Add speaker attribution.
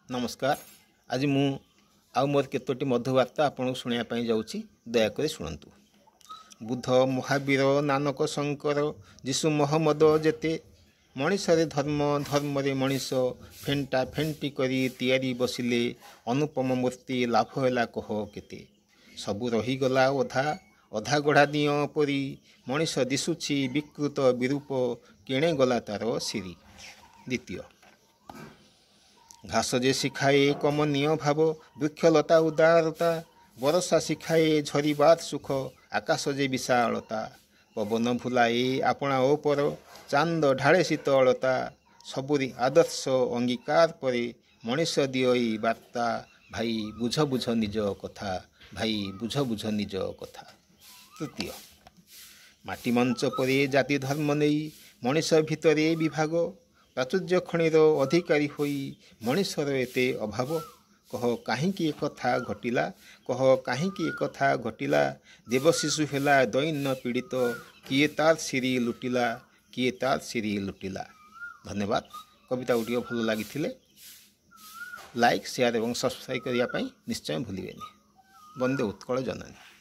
Speaker 1: ନମସ୍କାର। ଆଜି ମୁଁ ଆଉ ମୋର କେତୋଟି ମଧୁବାର୍ତ୍ତା ଆପଣଙ୍କୁ ଶୁଣିବା ପାଇଁ ଯାଉଛି, ଦୟାକରି ଶୁଣନ୍ତୁ। ବୁଦ୍ଧ, ମହାବୀର, ନାନକ, ଶଙ୍କର, ଯୀଶୁ, ମହମ୍ମଦ ଯେତେ, ମଣିଷରେ ଧର୍ମ, ଧର୍ମରେ ମଣିଷ ଫେଣ୍ଟା ଫେଣ୍ଟି କରି ତିଆରି ବସିଲେ ଅନୁପମ ମୂର୍ତ୍ତି, ଲାଭ ହେଲା କହ କେତେ? ସବୁ ରହିଗଲା ଅଧା ଅଧା ଗଢ଼ା ଦିଅଁ ପରି, ମଣିଷ ଦିଶୁଛି ବିକୃତ ବିରୂପ, କେଣେ ଗଲା ତାର ଶିରୀ? ଦ୍ୱିତୀୟ, ଘାସ ଯେ ଶିଖାଏ କମନୀୟ ଭାବ, ବୃକ୍ଷଲତା ଉଦାରତା, ବରଷା ଶିଖାଏ ଝରିବାର ସୁଖ, ଆକାଶ ଯେ ବିଶାଳତା, ପବନ ଭୁଲାଏ ଆପଣା ଓ ପର, ଚାନ୍ଦ ଢାଳେ ଶୀତଳତା, ସବୁରି ଆଦର୍ଶ ଅଙ୍ଗୀକାର ପରେ ମଣିଷ ଦିଅଇ ବାର୍ତ୍ତା, ଭାଇ ବୁଝ ବୁଝ ନିଜ କଥା, ଭାଇ ବୁଝ ବୁଝ ନିଜ କଥା। ତୃତୀୟ, ମାଟି ମଞ୍ଚ ପରେ ଜାତି ଧର୍ମ ନେଇ ମଣିଷ ଭିତରେ ବିଭାଗ, ପ୍ରାଚୁର୍ଯ୍ୟ ଖଣିର ଅଧିକାରୀ ହୋଇ ମଣିଷର ଏତେ ଅଭାବ, କହ କାହିଁକି ଏକଥା ଘଟିଲା, କହ କାହିଁକି ଏକଥା ଘଟିଲା? ଦେବଶିଶୁ ହେଲା ଦୈନ୍ୟ ପୀଡ଼ିତ, କିଏ ତାର ଶିରୀ ଲୁଟିଲା, କିଏ ତାର ଶିରୀ ଲୁଟିଲା? ଧନ୍ୟବାଦ। କବିତା ଗୁଡ଼ିକ ଭଲ ଲାଗିଥିଲେ ଲାଇକ୍, ସେୟାର ଏବଂ ସବସ୍କ୍ରାଇବ୍ କରିବା ପାଇଁ ନିଶ୍ଚୟ ଭୁଲିବେନି। ବନ୍ଦେ ଉତ୍କଳ ଜନନୀ।